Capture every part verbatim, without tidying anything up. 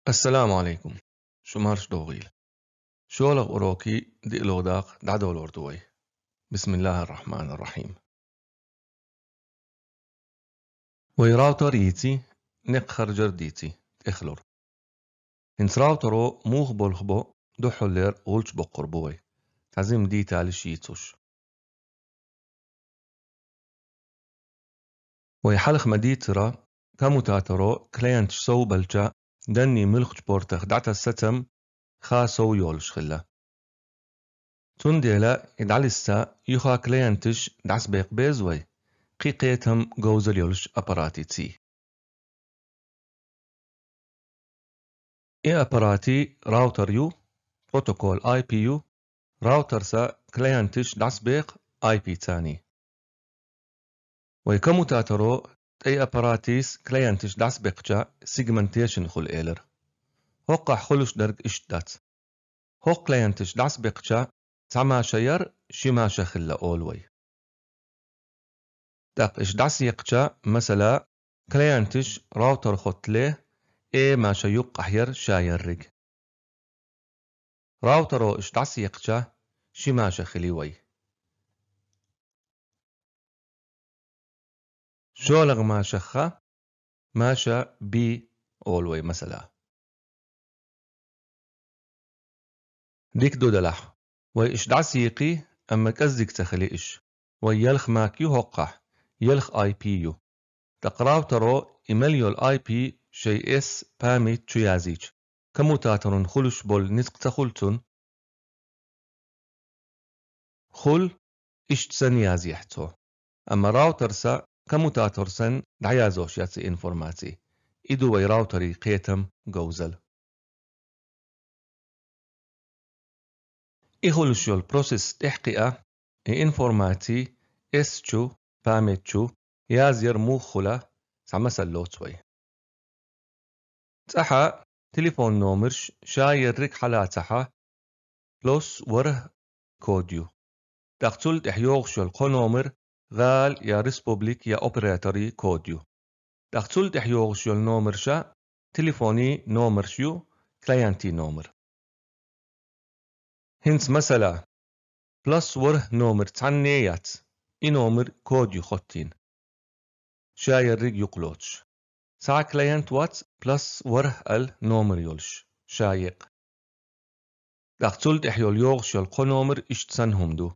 السلام عليكم. شو مارش دوغيل؟ شو لغ أوروكي دي لغ داق دعدول أوردوي. بسم الله الرحمن الرحيم. وي راوتر يتي، نق خرجر ديتي، تخلر. إنس راوترو موخ بولخبو، دو حلير غلش بقر بوي. تعزيم دي تالش يتوش. ويحلخ مديترا كموتاترو كلينت سو بلشا دني ملخ جبورتخ دعتا ستم خا سو يولش خلا. تون ديلا إدعلسا يخا كلينتش دعس بيق بيزوي قي قيتم جوزل يولش أبراتي تي. إي أبراتي راوتر يو، بروتوكول آي بي يو، راوتر سا كلينتش دعس بيق آي بي تاني. وي كموتاترو تي أبراتيس كلينتش دعس بيقشا سيجمنتيشن خل إيلر. هوقع خلوش درق إشتات. هوق كلينتش دعس بيقشا تما شير شما شخل أولوي. دق إش دعس يقشا مثلا كلينتش راوتر خط ليه إيه ما شيق أحير شاير رق. راوترو إش دعس يقشا شما شخلي وي. شولغ ماشخة، ماشا بي أولوي مثلا. ديك دو دلح. وي إش دعسيقي، أما كزدك تخلي إش. وي يلخ ماك يو هقح، يلخ آي بي يو. تقراو ترو إمليو الآي بي شي إس بامي تشيازيج. كموتاترون خلش بول نسق تخلتون، خل إشت سن يازيحتو. أما راوتر سا كموتاتر سن دعيازوش ياتي إنفورماتي. إدو وي راوتري قيتم جوزل. إخلش يول بروسيس إحقيقة إي إنفورماتي إس تشو بامي تشو يازير موخلا سعمسل لوتوي. تحا تليفون نومرش شاير ريك حلا تحا بلس وره كوديو. داخل تحيوغ شول قو نومر غال يا ريسبوبليك يا أوبراتوري كوديو. داخل تحيوغ شول نومر شا تليفوني نومر شيو كلاينتي نومر. هنس مسألة بلس وره نومر تعنيات إي نومر كوديو خطين. شاير ريق يقلوتش. سا كلاينت وات بلس وره ال نومر يولش. شايق. داخل تحيول يوغش يول قو نومر إشت سنهم دو.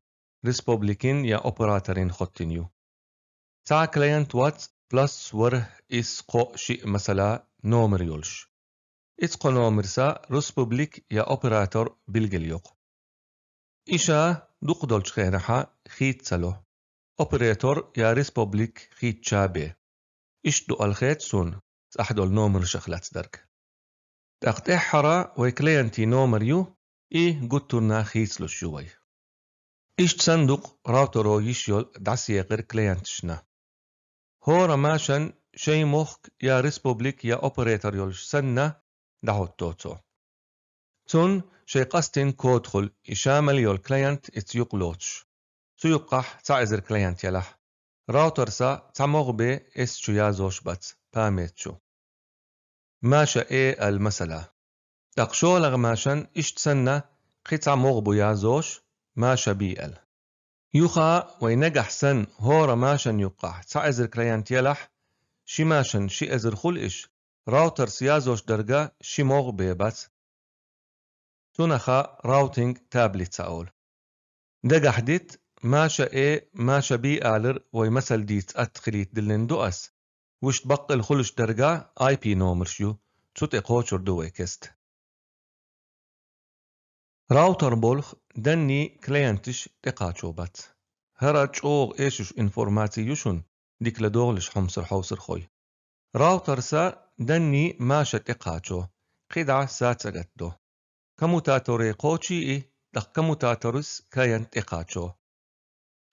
ريسبوبليكين يا أوبراتورين خطين يو. سا كلاينت وات بلس وره إس قو شيء مسألة نومر يولش. إتقو نومر سا ريسبوبليك يا أوبراتور بلغل يوق. إشا دقدول خينحا خيت سلو. أوبراتور يا ريسبوبليك خيت شابي. إش دو الخيت سون. أحدول نومر شخلات درك. تقت إحرا وي كلاينتي نومر يو إي قطرنا خيت لو شوي. إشت صندوق راوترو يشيول دعسي غير كلينتشنا. هورا ماشن شي موخك يا ريسبوبليك يا أوبريتر يولش سنة دعوت توتو. تون شي قستين كودخل إشامل يول كلينت إتيوق لوتش. سيقح تعزر كلينت يلح. راوتر سا تعموغ بي إس شو يازوش بات باميت شو. ماشا إيه المسألة. دق شولغ ماشن إشت سنة قطع مغبو يازوش ماشا بي ال. يوخا وينجح سن هورا ماشن يقح تعزر كلينت يلح شي ماشن شي أزر خل إش راوتر سيازوش درجة شي موغ بيبت. تونخا راوتينج تابلت ساول. دقح ديت ماشا إيه ماشا بي آلر وي مسل ديت أتخليت دلن دو أس. وش تبقل خلش درجة آي بي نومر شيو. تسوت إقوشر دو ويكست. راوتر بولخ دني كلينتش تقاچو بات. هرا چوغ إيشش إنفورماتي يوشون ديك لدوغلش حمصر حوصر خوي. راوتر سا دني ماشا تقاچو. قدع سا تسقت دو. كموتاتوري قوچي إي دخ كموتاتورس كلينت تقاچو.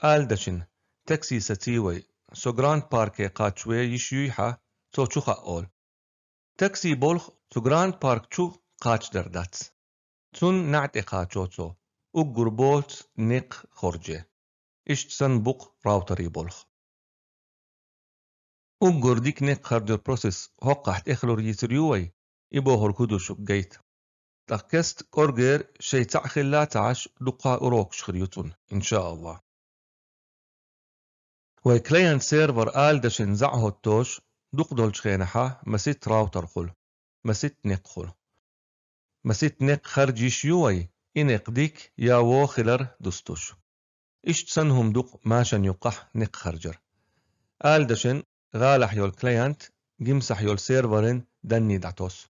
آل دشن، تاكسي ستيوي، سو جراند باركي قاتشوي يشيويحا، تو چوخا أول. تاكسي بولخ، سو جراند بارك چو قاتش دردات. تون نعت إقاتشو تو، أقر بولت نق خرجي. إشت سن بوق راوتري بولخ. أقر ديك نق خرجر بروسيس هوقحت إخلور يتريوي، и бохург хӀу ду шуга гайта. ТӀаккха кеста кӀоргера шоай цхьаъ хилла ца Ӏаш, дуккха урокаш хир ю цун, иншааллахӀ. Вай клиент-сервер ала дашина зӀамагӀа хӀоттош, дукха долчу хенахьа масийтта раутер хуьлу, масийтта некъ хуьлу. Масийтта некъ харжа йиш ю вай, и некъ дика я вон хилар дустуш. Иштта санна хӀума ду-кх машанна юккъехь некъ харжар. Ала дашина гӀалахь йолу клиент гимсахь йолу серверан данни дӀатосу.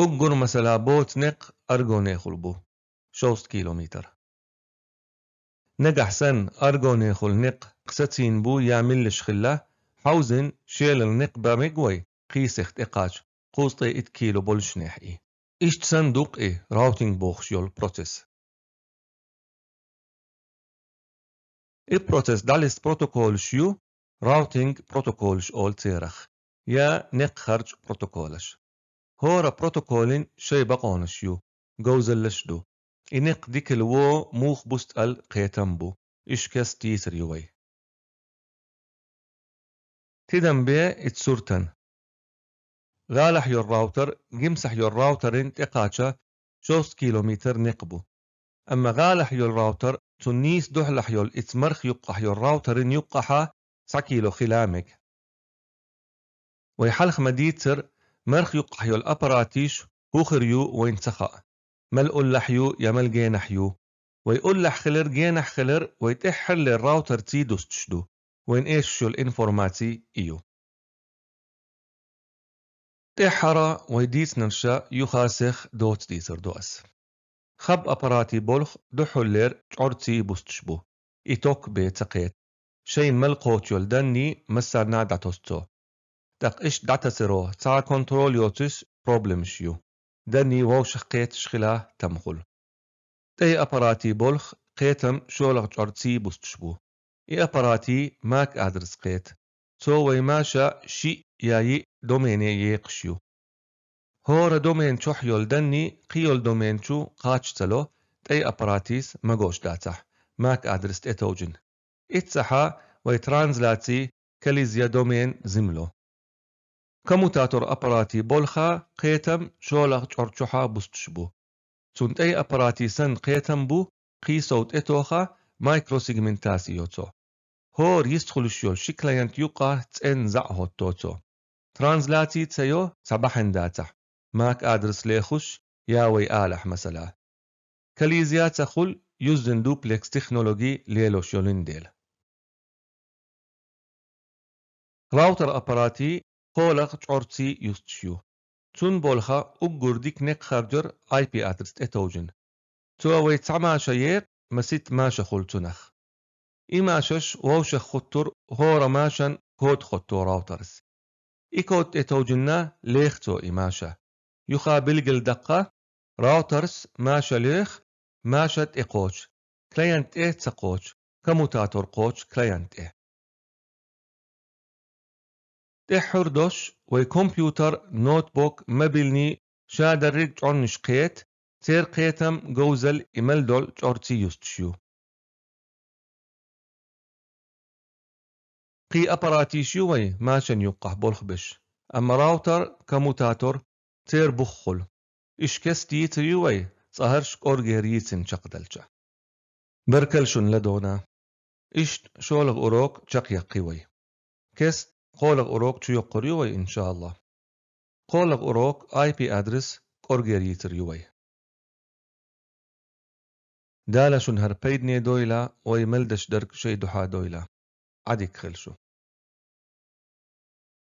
Уггар масала боцу некъ аргонехула бу, шовзткъа километр. Нагахь санна аргонехула некъ кхин сацийна бу я меллаша хилла, хьовзийна шелал некъ бан мега вай, кхин сиха тӀекхача, кхузткъе итт кило болушехь и. Иштта санна ду-кх и раутинг бохуш йолу процесс. И процесс дӀалиста протоколаш ю, раутинг протоколаш олу церах, я некъ харжа протоколаш. ХӀора протоколан шайн бакъонаш ю, говзаллаш ду. И некъ дикал вон муха бустал кхетам бу, иштта кеста йийцар ю вай. Тидам бе и суртан. ГӀалахь йолу раутер гимсахь йолу раутеран тӀекхача шовзткъа километр некъ бу. Амма гӀалахь йолу раутер цунна нийса дуьхьалахь йолу ица марх юккъехь йолу раутеран юккъехьа цхьа кило хила мега. Вай хьалха ма дийццара, марх юккъехь йолу аппараташ хӀун хир ю вайна ца хаьа, мел уллехь ю я мел генахь ю. Вай уллехь хилар, генахь хилар вай тӀаьххьарлера раутерций дустуш ду, вайна эшаш йолу информаци и ю. ТӀаьххьара вай дийцинарш юха сиха доцца дийцар ду ас. Хаб аппаратий болх дуьххьарлера чӀорций бустуш бу, и ток бен ца кхета. Шайна мел кхочу йолу данни массарна а дӀатосу цо. ТӀаккха иштта дӀатасаро цхьа а контроль йоцуш проблемаш ю. Данни вовшах кхеташ хила там хуьлу. ТӀе аппаратий болх кхетам шолгӀа чӀорций бустуш бу. И аппаратий мак-адрес кхета. Цо вай маша шиъ я йиъ домене екхаш ю. ХӀора домен чохь йолу данни кхин йолу домен чу кхача ца ло, тӀе аппаратис магош дацахь, мак-адрес тӀетовжина. Иццахьа вай транзляци коллизия домен зимло. Коммутатор аппаратий болха кхетам шолгӀа чӀор чохьа бустуш бу. Цунна тӀе аппаратий санна кхетам бу, кхин сов тӀетоха, микросегментаци йо цо. ХӀора йистхуьлуш йолу ши клиент юккъа цӀена зӀамагӀа хӀотто цо. Транзляци ца йо цхьа бахьана дацахь, мак-адрес лехуш я вай алахь масала. Коллизия ца хуьлу, юззина дуплекс технологи лелош йолун дела. Раутер аппаратий кхоалгӀа чӀорций юстуш ю. Цунна болха уггар дика некъ харжар I P адрес тӀетовжина. Цо вай цхьа маша екъ, масийтта маша хуьлу цунах. И машаш вовшах хуттур хӀора машан код хӀотто раутерс. И код тӀетовжина лех цо и маша. Юха билггал даккха, раутерс маша лех, маша тӀекхочу, клиент тӀе ца кхочу, коммутатор кхочу клиент тӀе. ТӀеххьара дош вай компьютер, ноутбук, мобильный, ша дерриг чӀорнаш кхета, церан кхетам, говзал и мел долу чӀорций юстуш ю. Кхин аппараташ ю вай машан юккъахь болх беш, амма раутер, коммутатор церан бух хуьлу. Иштта кеста йийцар ю вай, цӀа хӀорш кӀоргера йийцина чекхдаьлча. Баркалла шуна ладогӀанна. Иштта шолгӀа урок чекхъяьккхи вай. Кеста кхоалгӀа урок чуйоккхур ю вай, иншааллахӀ. КхоалгӀа урок I P адрес кӀоргера йийцар ю вай. Дала шуна хӀара пайдане дойла, вай мел деш дерг шайн дуьхьа дойла. Ӏадика хуьлда шу.